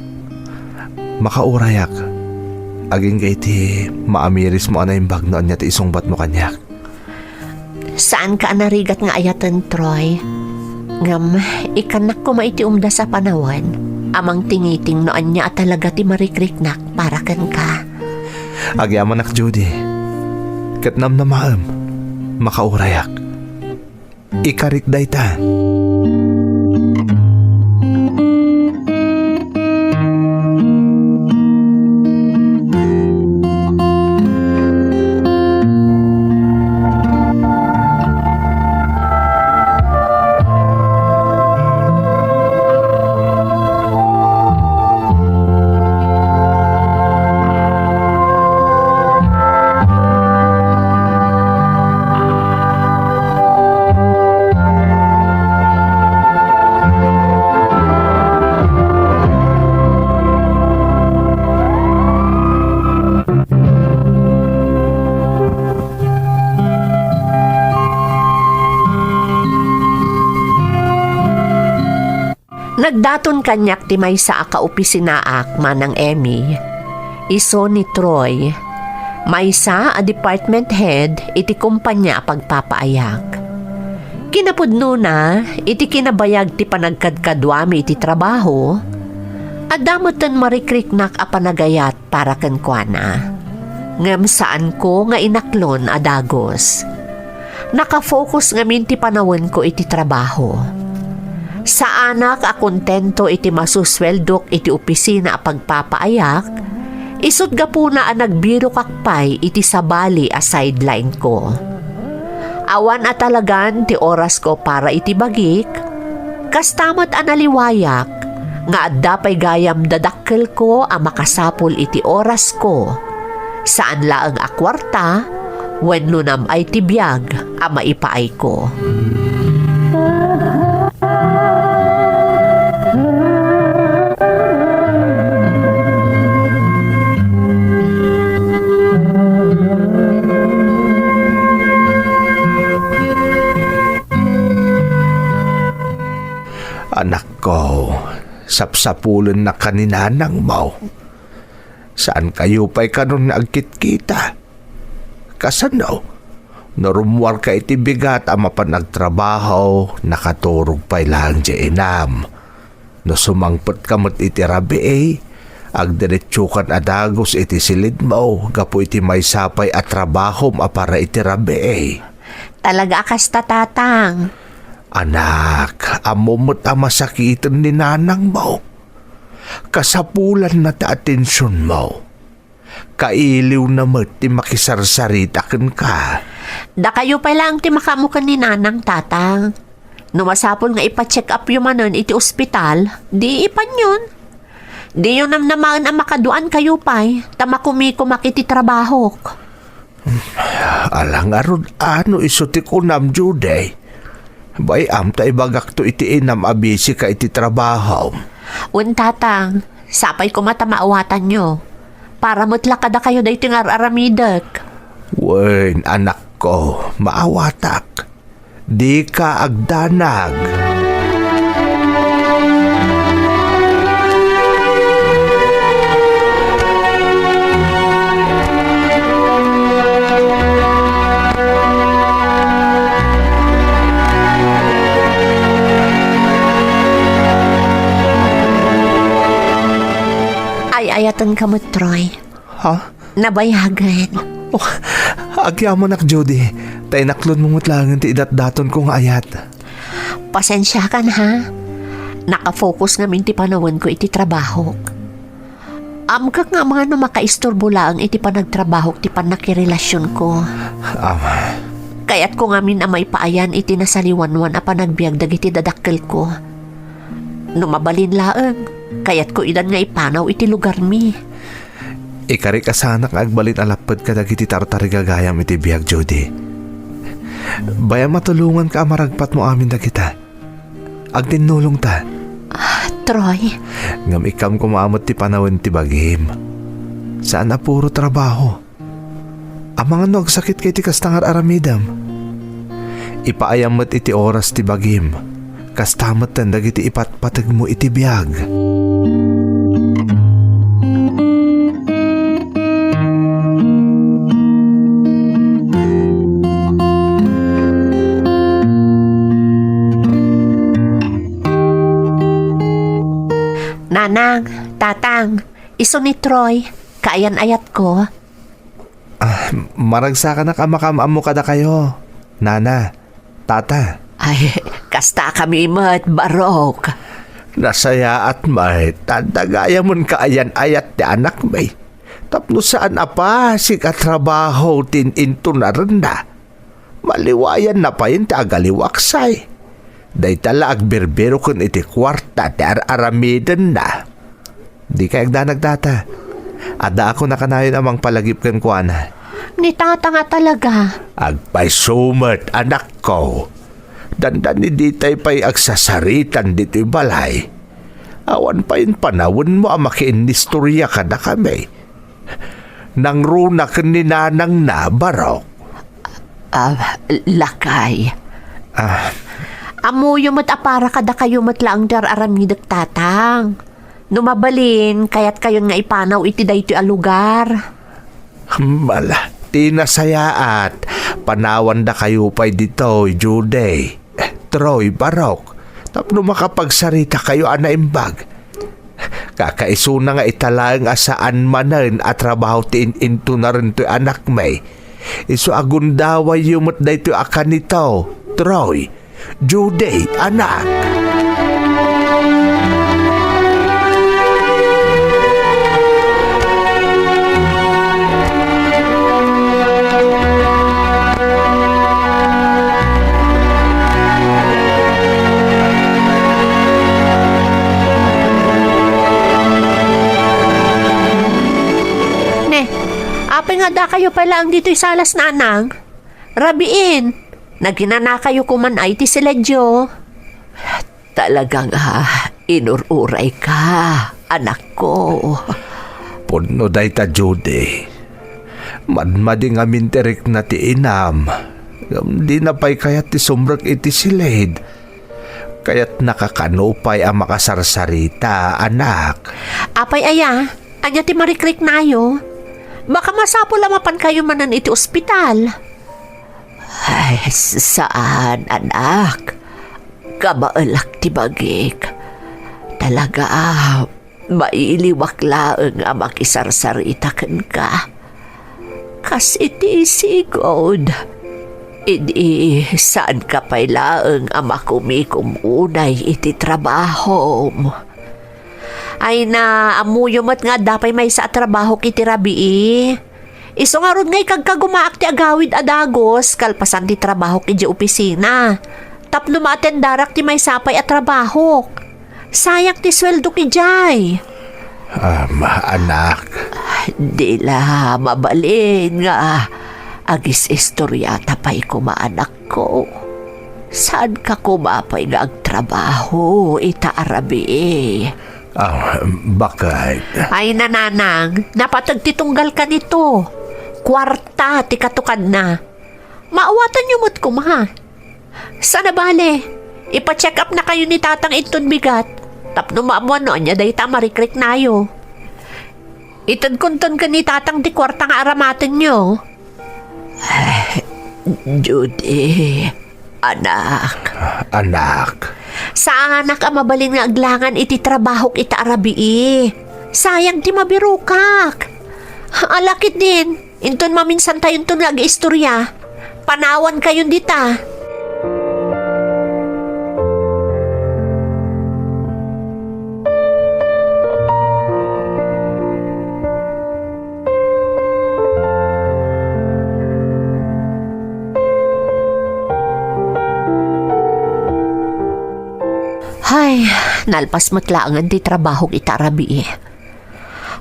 Makaurayak. Agingga iti maamirismo a naimbag no ania ti isungbatmo kaniak. Saanka a narigat nga ayaten, Troy. Ngem, ikkannak koma iti umdas a panawen a mangtingiting no ania a talaga ti marikriknak para kenka. Agyamanak, Judy. Ket namnamaem, makaurayak. Ikarik dayta. Nagdaton kaniak ti maysa a kaopisinaak, Manang Emmy. Isu ni Troy, maysa a department head iti kompania a pagpapaayak. Kinapudnona, iti kinabayag ti panagkadkaduami iti trabaho, adda metten marikriknak a panagayat para kenkuana. Ngem saanko nga inaklon a dagus. Nakafocus ngamin ti panawenko iti trabaho. Saanak a kontento iti masusweldok iti opisina a pagpapaayak, isut' gapuna a nagbirokak pay iti sabali a sideline-ko. Awan a talagan ti orasko para iti bagik, kasta met a naliwayak nga adda pay gayam dadakkelko a makasapul iti orasko, saan laeng a kuarta wenno nam-ay ti biag a maipaayko. Anakko, sapsapulennaka ni nanangmo. Saankayo pay kanon nga agkitkita? Kasano? No rummuarka iti bigat a mapan agtrabaho, nakaturog pay laeng diay inam. No sumangpetka met iti rabii, agdiretsokan a dagus iti silidmo gapu iti maysa pay a trabahom a para iti rabii. Talaga a kasta, Tatang? Anak, ammom met a masakiten ni nanangmo. Kasapulanna ti atensionmo. Kailiwna met ti makisarsarita kenka. Dakayo pay laeng ti makaammo ken ni Nanang, Tatang. No masapul nga ipa-check up-yo manen iti ospital, di ipanyon. Diyo namnamaen a makaduankayo pay, ta makumikomak iti trabahok. Ala ngarud, ano isu ti kunam, Judy? Bay-am ta ibagakto iti inam a bisika iti trabahom. Wen, Tatang, sapay koma ta maawatanyo. Para met la kadakayo daytoy nga ar-aramidek. Wen, anakko, maawatak. Dika agdanag. Ay-ayatenka met, Troy. Ha? Nabayagen. Oh, agyamanak, Judy. Ta inaklonmo met laengen ti idatdatonko nga ayat. Pasensiakan, ha? Nakafocus ngamin ti panawenko iti trabahok. Ammok nga amangan no makaisturbo laeng iti panagtrabahok ti pannakirelasionko. Ama. Kayatko ngamin a maipaayan iti nasaliwanwan a panagbiag dagiti dadakkelko. No mabalin laeng, kayatko idan nga ipanaw iti lugarmi. Ikarik a saanak nga agbalin a lapped kadagiti tartarigagayam iti biag, Judy. Bay-am a tulonganka a maragpatmo amin dagita. Agtinnulongta. Ah, Troy. Ngem ikkam koma met ti panawen ti bagim. Saan a puro trabaho. Amangan no agsakitka iti kasta nga ar-aramidem. Ipaayam met iti oras ti bagim. Kasta metten dagiti ipatpategmo iti biag. Nanang, Tatang, isu ni Troy, kaayan-ayatko. Ah, maragsakanak a makaam-ammo kadakayo, Nana, Tata. Ay, kasta kami met, Barok. Nasayaat met, ta adda gayam kaayan-ayat ti anakmi. Tapno saan a pasig a trabaho ti in-, intunarenna. Maliwayanna pay ti agaliwaksay. Dayta la agbirbiro ken iti kuarta ti ar-aramidenna. Dikay agdanag, Tata. Addaakon a kanayon a mangpalagip kenkuana. Ni Tata nga talaga. Agpayso met, anakko. Dandani ditay pay agsasaritan ditoy balay. Awan pay panawenmo a makiinnistoria kadakami. Nangruna ken ni nanangna, Barok. Ah, lakay. Ah. Ammoyo met a para kadakayo met laeng ti ar-aramidek, Tatang. No mabalin, kayatkayon nga ipanaw iti daytoy a lugar. Mala, ti nasayaat, panawandakayo pay ditoy, Judy. Troy, Barok, tapno makapagsaritakayo a naimbag. Kakaisuna nga ita laeng a saan manen a trabaho ti in-intunarentoy anakmi. Isu a gundawayyo met daytoy a kanito, Troy, Judy, anak. Ne, apay nga addakayo pay laeng ditoy salas, Nanang? Rabiin, naginanakayo koman ay ti siledyo. Talaga nga inur-urayka, anakko. Pudno dayta, Judy. Madmadi ngamin ti rikna ti inam, ngem dina pay kayat ti sumrek iti siled. Kayatnaka kano pay a makasarsarita, anak. Apay aya? Ania ti marikriknayo? Baka masapul a mapankayo manen iti ospital. Ay, s-, saan, anak. Kabaelak ti bagik. Talaga, mailiwak laeng a makisarsarita kenka. Kas iti sigud, idi saanka pay laeng a makumikom unay iti trabahom. Ay na, ammoyo met nga adda pay maysa a trabahok iti rabii. Isu ngarud nga ikagkagumaak ti agawid a dagus kalpasan ti trabahok idiay opisina, tapno maatendarak ti maysa pay a trabahok. Sayang ti sueldok idiay. Am, anak. Di la mabalin nga agis-istoriata pay koma, anakko. Saanka koma pay nga agtrabaho ita a rabii? Ah, bakit? Ay, nanang, napateg ti tunggal kanito. Kuarta ti katukadna. Maawatanyo met koma. Saan a bale, ipa-check up na kayo ni Tatang inton bigat, tapno maammuan no ania dayta a marikriknayo. Itedkonton ken ni Tatang ti kuarta nga aramatenyo. Ay, Judy, anak. Anak. Saanak a mabalin nga aglangan iti trabahok ita a rabii. Sayang ti mabirokak. Ala ketdin, inton maminsantayonton nga agistoria, panawankayon dita. Hay, nalpas met laengen ti trabahok ita a rabii.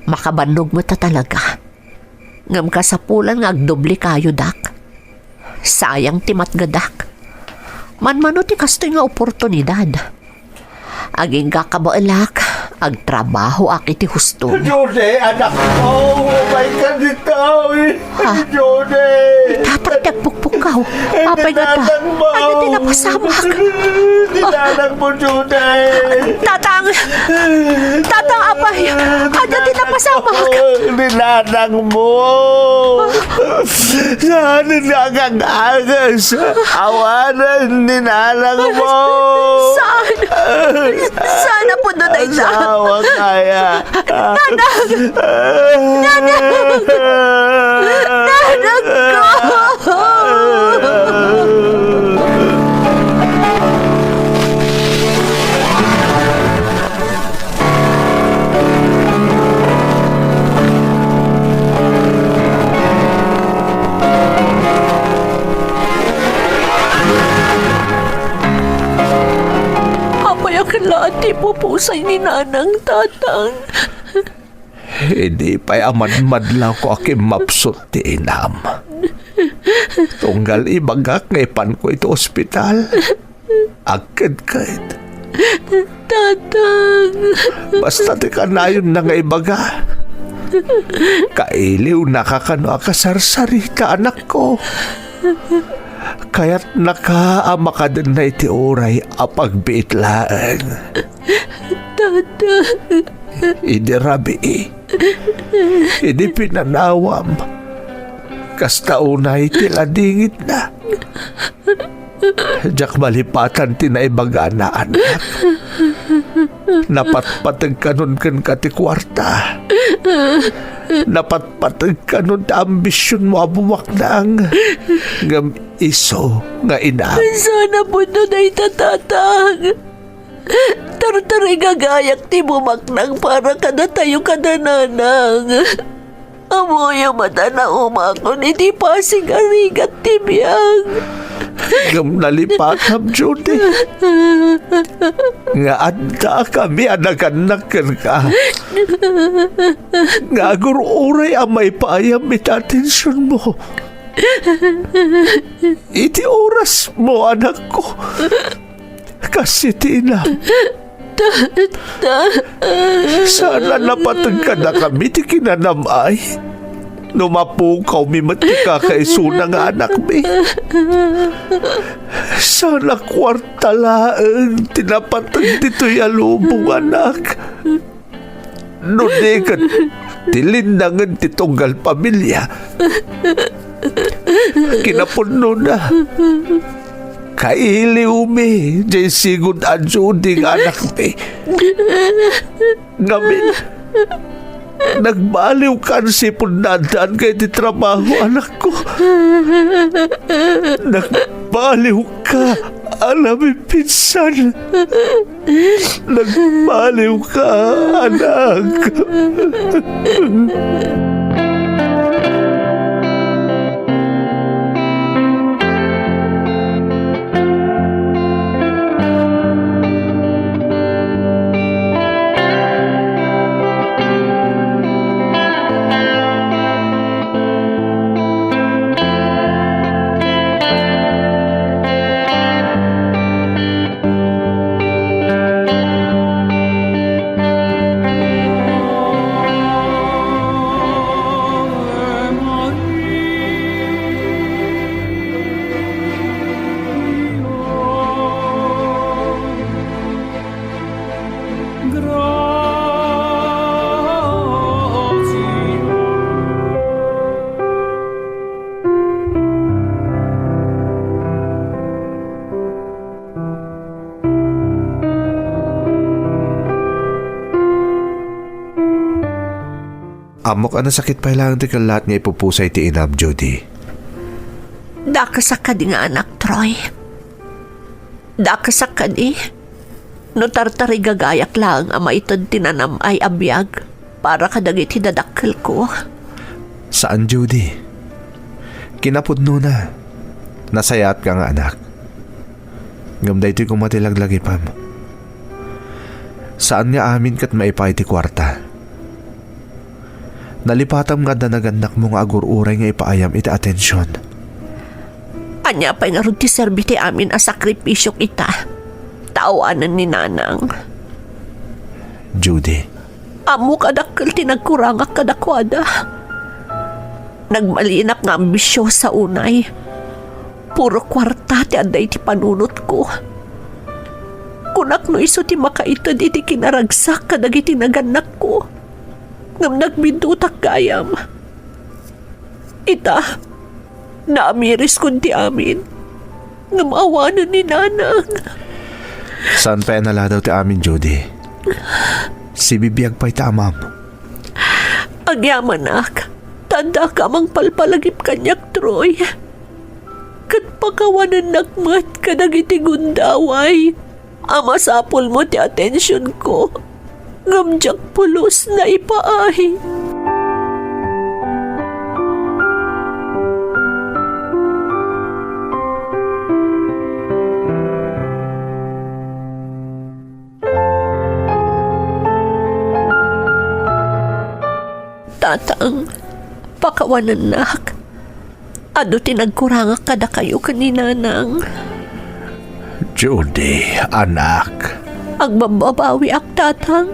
Makabannog met a talaga. Ngem kasapulan nga agdoble kayo, dak. Sayang ti matgedak. Manmano ti kastoy nga oportunidad. Agingga, kabaelak, agtrabahoak iti husto. Jose, anak ko, umay ka dita, eh. Ha? Jose. Tatang ti agpukpukkaw. Apay ngata? Ania ti napasamak? Ninanang mo, Jose. Tatang! Tatang, apay! Ania ti napasamak? Ninanang mo. Saan nga agag-agas? Awanen ninanang mo. Saan? Saan a pudno Asawa kaya. Nanang! Nanang! Nanang ko! Apay a ket laeng ti ipupusay ni Nanang, Tatang? Idi pay a madmadlawko a kimmapsut ti inam. Tunggal ibagak nga ipanko iti ospital. Agkedked. Tatang. Basta ti kanayonna nga ibaga. Kailiwnaka kano a kasarsarita, anakko. Kayatnaka a makadenna iti uray a pagbiit laeng. Tatang. Idi rabii, idi pinanawam, kasta unay ti ladingitna. Diak malipatan ti naibagana, anak. Napatpateg kanon kenka ti kuarta. Napatpateg kanon ti ambisionmo a bumaknang. Ngem isu nga inam. Saan a pudno dayta, Tatang. Tartarigagayak ti bumaknang para kadatayo kada Nanang. Ammoyo met a naumakon iti pasig a rigat ti biag. Ngem nalipatam, Judy, nga addakami a nagannak kenka. Nga agur-uray a maipaayam iti atensionmo. Iti orasmo, anakko. Kas iti inam. Saan a napateg kadakami ti kinanam-ay no mapukawmi met ti kakaisuna nga anakmi. Saan a kuarta laeng ti napateg ditoy a lubong, anak. No di ket ti linnangen ti tunggal pamilia. Kinapudnona, kailiwmi diay sigud a Judy nga anakmi. Ngamin, nagbaliwkan sipud naaddaanka iti trabaho, anakko. Nagbaliwka a namipinsan. Nagbaliwka, anak. Ammok a nasakit pay laeng ti kellaat nga ipupusay ti inam, Judy. Dakesak kadi nga anak, Troy? Dakesak kadi? No tartarigagayak laeng a maited ti nanam-ay a biag para kadagiti dadakkelko? Saan, Judy. Kinapudnona, nasayaatka nga anak. Ngem daytoy koma ti laglagipem. Saan nga amin ket maipaay ti kuarta. Nalipatam nga adda nagannakmo nga agur-uray nga ipaayam iti atension. Ania pay ngarud ti serbi ti amin a sakripisiok ita, ta awanen ni Nanang? Judy. Ammok a dakkel ti nagkurangak kadakuada. Nagmalinak nga ambisiosa unay. Puro kuarta ti adda iti panunotko. Kunak no isu ti makaited iti kinaragsak kadagiti nagannakko. Ngem nagbiddutak gayam. Ita, naamiriskon ti amin. Ngem awanen ni Nanang. Saan pay a naladaw ti amin, Judy. Sibibiag pay ta amam. Agyamanak, ta addaka a mangpalpalagip kaniak, Troy. Ket pakawanennak met kadagiti gundaway a masapulmo ti atensionko, ngem diak pulos naipaay. Tatang, pakawanennak. Adu ti nagkurangak kadakayo ken ni Nanang. Judy, anak. Agbabbabawiak, Tatang.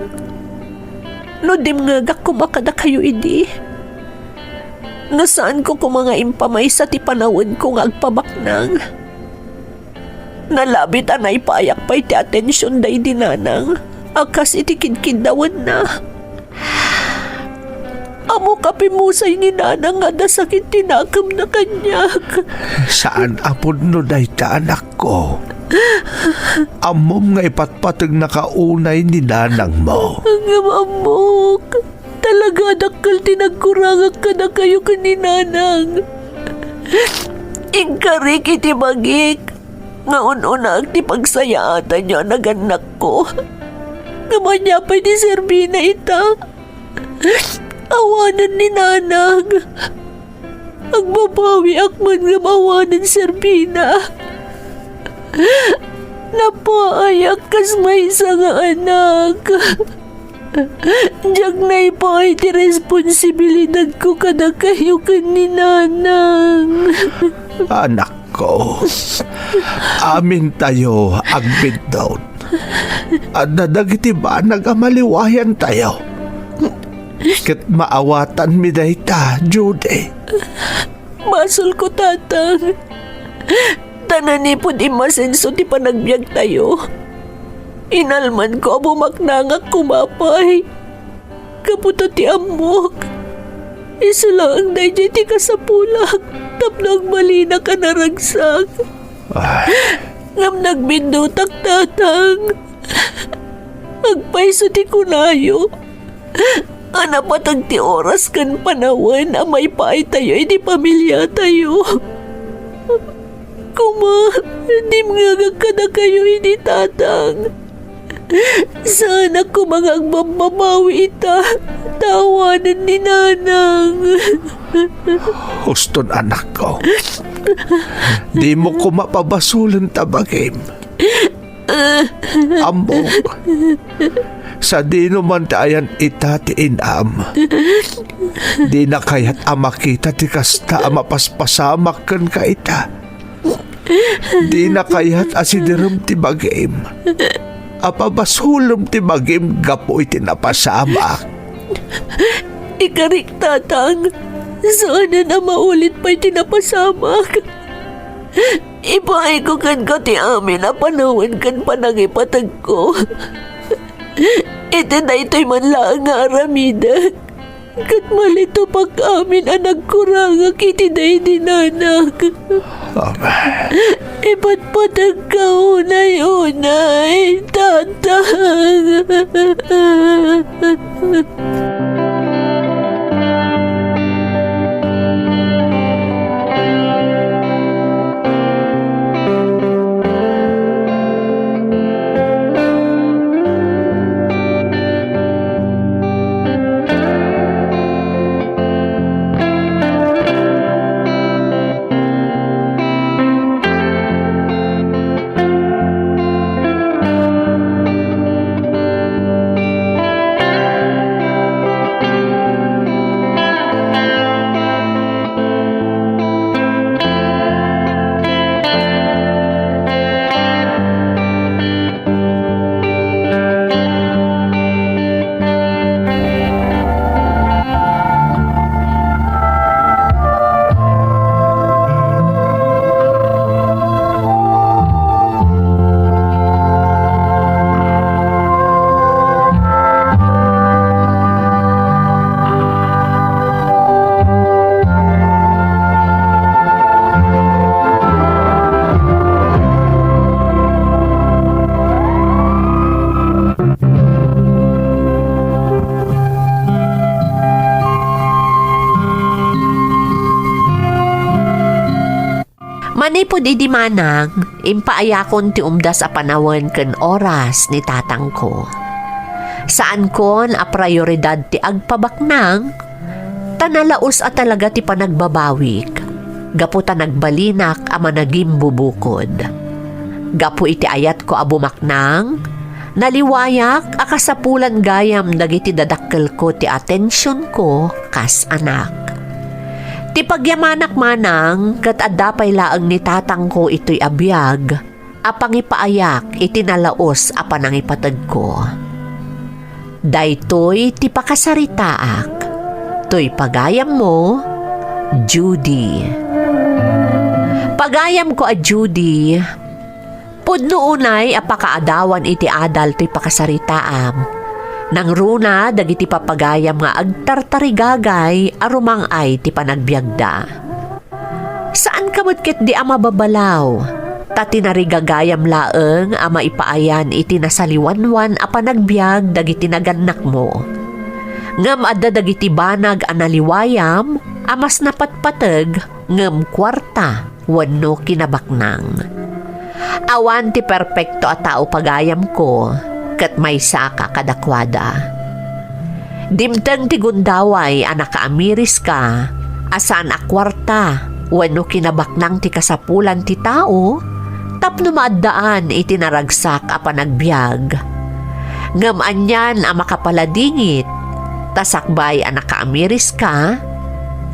No dimngegak koma kadakayo idi, no saanko koma nga impamaysa ti panawedko nga agpabaknang, nalabit a naipayak pay ti atension daydi Nanang a kas iti kidkiddawenna. Ammok a pimmusay ni Nanang nga adda sakit ti nakemna kaniak. Saan a pudno dayta, anakko. Ammom nga ipatpategnaka unay ni nanangmo. Ngem ammok, talaga a dakkel ti nagkurangak kadakayo ken ni Nanang. Inkarik iti bagik nga un-unaak ti pagsayaatanyo a nagannakko. Ngem ania pay ti serbina ita? Awanen ni Nanang. Agbabawiak man ngem awanen serbina. Napaayak kas maysa nga anak. Diak naipaay ti responsibilidadko kadakayo ken ni Nanang. Anakko, amintayo agbiddut. Adda dagiti banag a maliwayantayo. Ket maawatanmi dayta, Judy. Basolko, Tatang. Ta nanipud immasenso ti panagbiagtayo, inalmanko a bumaknangak koma pay. Gapu ta ti ammok, isu laeng daydiay ti kasapulak tapno agbalinak a naragsak. Ay. Ngem nagbiddutak, Tatang. Agpayso ti kunayo a napateg ti oras ken panawen a maipaaytayo iti pamiliatayo. Koma, dimngegak kadakayo idi, Tatang. Saanak koma nga agbabbabawi ita, ta awanen ni Nanang. Huston, anakko. Dimo koma pabasolen ta bagim. Ammok, sadino man ti ayan ita ti inam, dina kayat a makita ti kasta a mapaspasamak kenka ita. Dina kayat a sidirem ti bagim, a pabasolem ti bagim gapu iti napasamak. Ikarik, Tatang, saanen a maulit pay ti napasamak. Ipaayko kenka ti amin a panawen ken panangipategko. Iti daytoy man laeng nga aramidek, ket malitupak amin a nagkurangak iti daydi nanak. Amen. Ipatpategka unay-unay, Tatang. Pud idi manang, impaayakon ti umdas a panawen ken oras ni tatangko. Saankon a prioridad ti agpabaknang, ta nalaus a talaga ti panagbabawik, gapu ta nagbalinak a managimbubukod. Gapu iti ayatko a bumaknang, naliwayak a kasapulan gayam dagiti dadakkelko ti atensionko kas anak. Ti pagyamanak manang ket adda pay laeng ni tatangko itoy a biag a pangipaayak iti nalaus a panangipategko. Daytoy ti pakasaritaak. Toy pagayammo, Judy. Pagayamko a Judy, pudno unay a pakaadawan iti adal toy pakasaritaam. Nangruna dagiti papagayam nga agtartarigagay a rumang-ay ti panagbiagda. Saanka met ketdi a mababalaw, ta tinarigagayam laeng a maipaayan iti nasaliwanwan a panagbiag dagiti nagannakmo. Ngem adda dagiti banag a naliwayam a mas napatpateg ngem kuarta wenno kinabaknang. Awan ti perpekto a tao pagayamko, ket maysaka kadakuada. Dimteng ti gundaway a nakaamiriska a saan a kuarta wenno kinabaknang ti kasapulan ti tao tapno maaddaan iti naragsak a panagbiag. Ngem anian a makapaladingit, ta sakbay a nakaamiriska,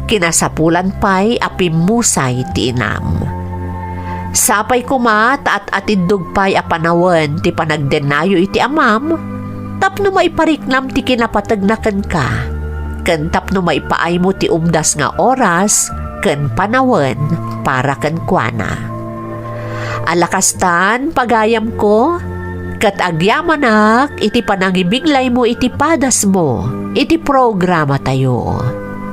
kinasapulan pay a pimmusay ti inam. Sapay koma ta at-atiddog pay a panawen ti panagdennayo iti amam, tapno maipariknam ti kinapategna kenka, ken tapno maipaaymo ti umdas nga oras ken panawen para kenkuana. Ala kastan, pagayamko, ket agyamanak iti panangibiglaymo iti padasmo iti programatayo.